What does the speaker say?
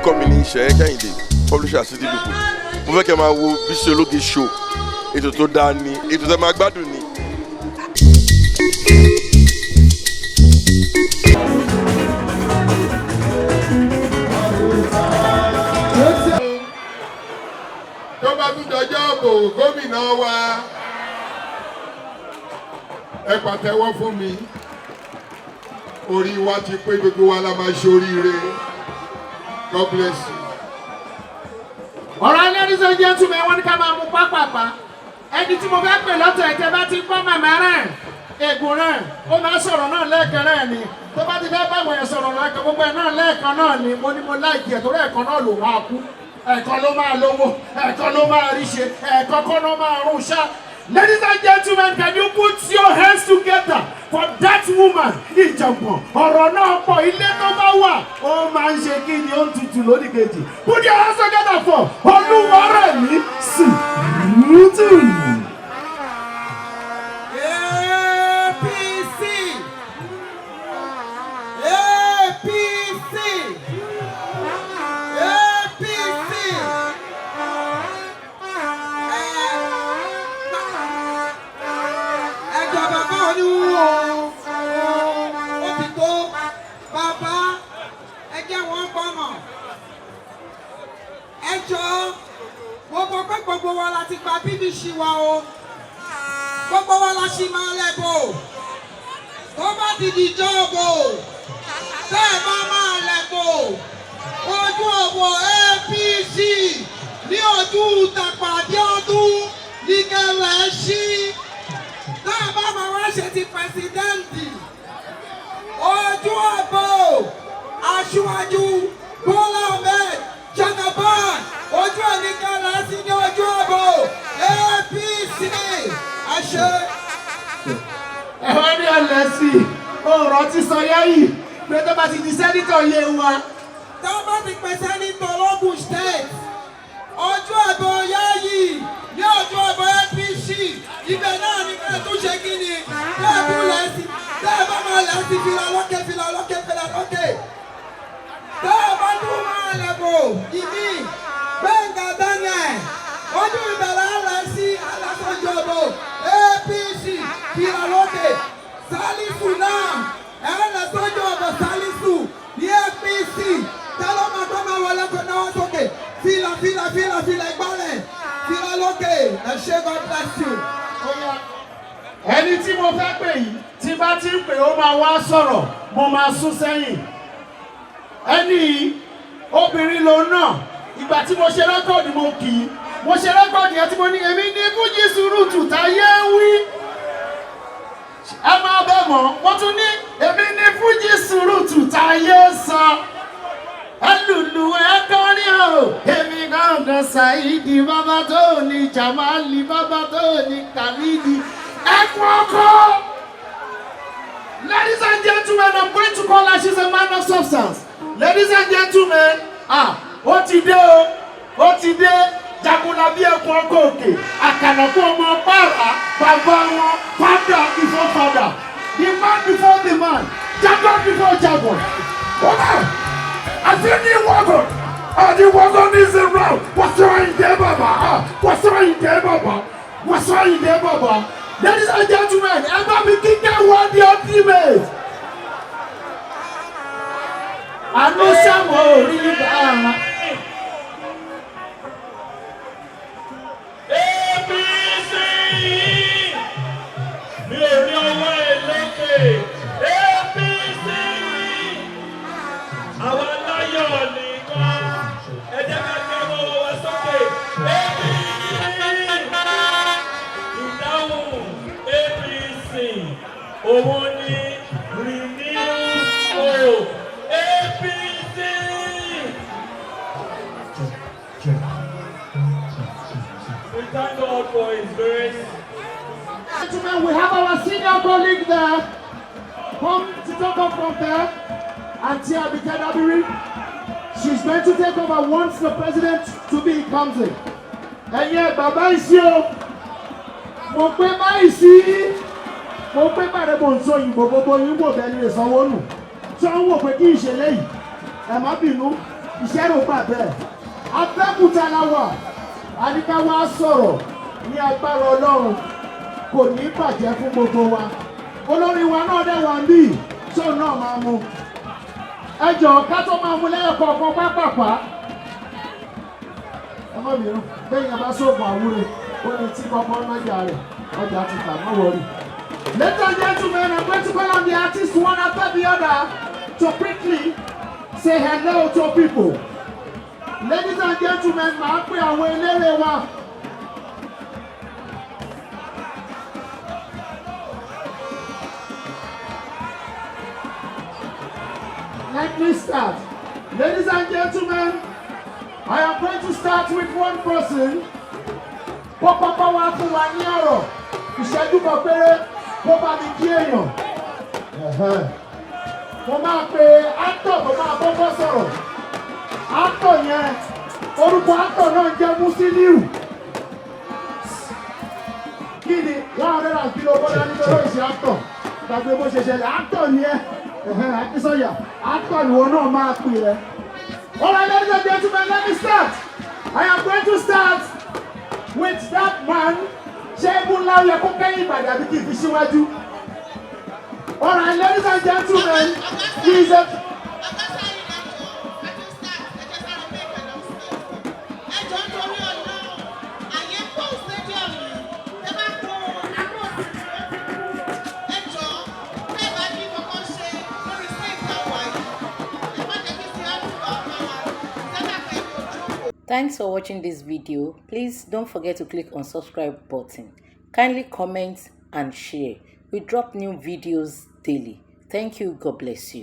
Orúkọ mi ní Ṣẹ̀yẹ Kẹ́hìndé, publisher City People. Mo fẹ́ kẹ́ máa wo Bísí Ológe Show. Ètò tó dáa ni, ètò tẹ́ máa gbádùn ni. Tó bá tún dọjọ́ òbò gómìnà wa, ẹ pàtẹ́wọ́ fún mi. Orí wa ti pé, gbogbo wa la máa ṣe oríire. God bless you. Ọ̀rọ̀, ladies and gentlemen, wọ́n ní ká máa mú pápápá. Ẹni tí mo fẹ́ pè lọ́tọ̀ ẹ̀, tẹ́ bá ti gbọ́ màmá rẹ̀ ègùn rẹ̀, ó máa sọ̀rọ̀ náà lẹ́ẹ̀kan náà ni. Tó bá ti fẹ́ báwọn yẹn sọ̀rọ̀ lẹ́ẹ̀kan, gbogbo ẹ̀ náà lẹ́ẹ̀kan náà ni. Mo ní mo like ẹ̀ torí ẹ̀kan náà ló máa kú, ẹ̀kan ló máa lówó, ẹ̀kan ló máa rí ṣe, ẹ̀kan kọ́ ló máa rún ṣá. Ladies and gentlemen, can you put your hands together for that woman? Ìjọ̀gbọ̀n ọ̀rọ̀ náà pọ̀, ilé tó bá wà, ó máa ń ṣe kí ni, ó ń tutù lódì kejì. Put your hands together for Olúwarẹ̀mí Sùúrùtù. APC, APC, APC. Ẹjọ́ bàbá oníwó ó ti tó bàbá, ẹ jẹ́ wọ́n gbọ́mọ̀. Ẹ jọ, mo mọ̀ pé gbogbo wa la ti gba PVC wa o, gbogbo wa la ṣì máa lẹ́bọ̀. Tó bá ti di jọ́ọ̀bù, tẹ́ ẹ bá máa lẹ́bọ̀, ojú ọ̀bọ̀ APC ní ojú Dàpọ̀ Abíọ́dún ní kẹlẹ̀ sí. Tá a bá máa wá ṣe ti president, ojú ọ̀bọ̀ Aṣíwájú Bọ́lá Ahmed Jagaban, ojú ẹ̀ ní kẹlẹ̀ sí ní ojú ọ̀bọ̀ APC. Àṣẹ. Ẹ̀wọ́n ní ọ̀lẹ́ sí i, òòrọ̀ ti sọ yáyì pé tó bá ti di senator yé wa. Tó bá ti pè senator l'Ógùn State, ojú ẹ̀bọ̀ Yáyì ní ojú ẹ̀bọ̀ APC, ibẹ̀ náà ní ká tún ṣe kí ni kẹ́ ẹ tún lẹ̀ sí. Tẹ́ ẹ bá máa lẹ̀ sí, fìlà lókè, fìlà lókè, fìlà lókè. Tẹ́ ẹ bá tún máa lẹ̀ bò ìmí Gbẹ̀ngà Daniel, ojú ìbẹ̀rẹ̀ lẹ̀ sí alásọjú ẹ̀bọ̀ APC, fìlà lókè. Salisu náà, ẹ̀ lẹ̀ sójú ẹ̀bọ̀ Salisu ní APC. Tẹ́lọ́ máa tó máa wọlé kó náwó sókè, fìlà, fìlà, fìlà, fìlà, ìgbálẹ̀, fìlà lókè. Ẹ ṣé, God bless you. Ẹni tí mo fẹ́ pè yìí, tí bá ti ń pè, ó máa wá sọ̀rọ̀, mo máa sún sẹ́yìn. Ẹni yìí, obìnrin lòun náà. Ìgbà tí mo ṣe record, mo kì í, mo ṣe record yẹn tí mo ní èmi ní Fújì Sùúrùtù táyé ń wí, ẹ máa bẹ̀ mọ́. Mo tún ní èmi ní Fújì Sùúrùtù táyé sọ, ẹlùlù ẹkọrin o, èmi gangan Saidi, bàbá tó ní Jamali, bàbá tó ní Khalidi, ẹkún ọkọ. Ladies and gentlemen, I'm going to call her. She's a man of substance. Ladies and gentlemen, ah, ó ti dé o, ó ti dé. Jagunlabi, ẹkún ọkọ òkè, àkànàkú ọmọ pààrà, bàbá wọn, father before father, the man before the man, jagun before jagun. I see the wagon. Ah, the wagon is around. What's wrong there, Baba? Ah, what's wrong there, Baba? What's wrong there, Baba? Ladies and gentlemen, ẹ bá mi kíkẹ́ wọ́n the ultimate. Àánú sẹ́wọ̀n orí bá. APC, mi ò rí ọwọ́ ẹ lókè. APC, àwọn aláyọ̀ nìkan, ẹ jẹ́ ká gbé ọwọ́ wa sókè. APC, ìdáhùn APC òun ni renewed hope. APC. We thank God for His grace. Gentlemen, we have our senior colleague there. Come to take up from there. Auntie Abike Dabiri. She's going to take over once the president to be comes in. Ẹ̀yin ẹ̀ bàbá ìsí o. Mo pé báyìí sí. Mo pé bàrẹ̀, mo ń sọ òyìnbó, gbogbo yín wò bẹ́ẹ̀ ni lè sanwó nù. Tí wọ́n wò pé kí ìṣẹ̀lẹ̀ yìí. Ẹ má bínú. Ìṣẹ́rù gbà bẹ́ẹ̀. Abẹ́òkúta la wà, àníká wá sọ̀rọ̀ ní agbára Ọlọ́run, kò ní bàjẹ́ fún gbogbo wa. Olórí wa náà dẹ̀ wà níbí, tóun náà máa mú. Ẹ jọ̀ọ́, ká tó máa mú lẹ́yìn kọ̀ọ̀kan pápápá. Ẹ má bínú, bẹ́ẹ̀ yẹn bá sóògùn àwúre, ó ní tí kọ́kọ́ nájà rẹ̀, ọjà ti tà, má worry. Ladies and gentlemen, I'm going to call on the artists one after the other to quickly say hello to people. Ladies and gentlemen, màá pè àwọn eléré wa. Let me start. Ladies and gentlemen, I am going to start with one person. Kó kọ́kọ́ wá fún wa ní ọ̀rọ̀ ìṣẹ́jú kan péré, kó bá mi kí èèyàn. Ẹ̀hẹ́n. Mo máa pe actor tó máa kọ́kọ́ sọ̀rọ̀. Actor yẹn, orúkọ actor náà ń jẹ́ Musiliu. Kí ni 100 kilo bọ́lá nítorí ìṣe actor? Gbàgbé bó ṣe ṣẹlẹ̀, actor ni ẹ́. Ẹ̀hẹ́n, Akínsọ̀yà, actor ìwọ náà máa pè ẹ́. All right, ladies and gentlemen, let me start. I am going to start with that man. Ṣé eégún ńlá ó yẹ kó kẹ́yìn ìpàdé àbí kí n fi síwájú? All right, ladies and gentlemen, he is a. Ẹjọ́, nítorí Ọlọ́run, àyè pọ̀ stadium yìí. Ẹ bá kó àbúrò ẹjọ́, ẹ bá ní kọ́kọ́ ṣe lórí state àwà yìí. Ẹ má jẹ́ kí ti àdúrà ọ̀gá wa sẹ́dá pẹ̀lú ojú. Thanks for watching this video. Please don't forget to click on subscribe button. Kindly comment and share. We drop new videos daily. Thank you. God bless you.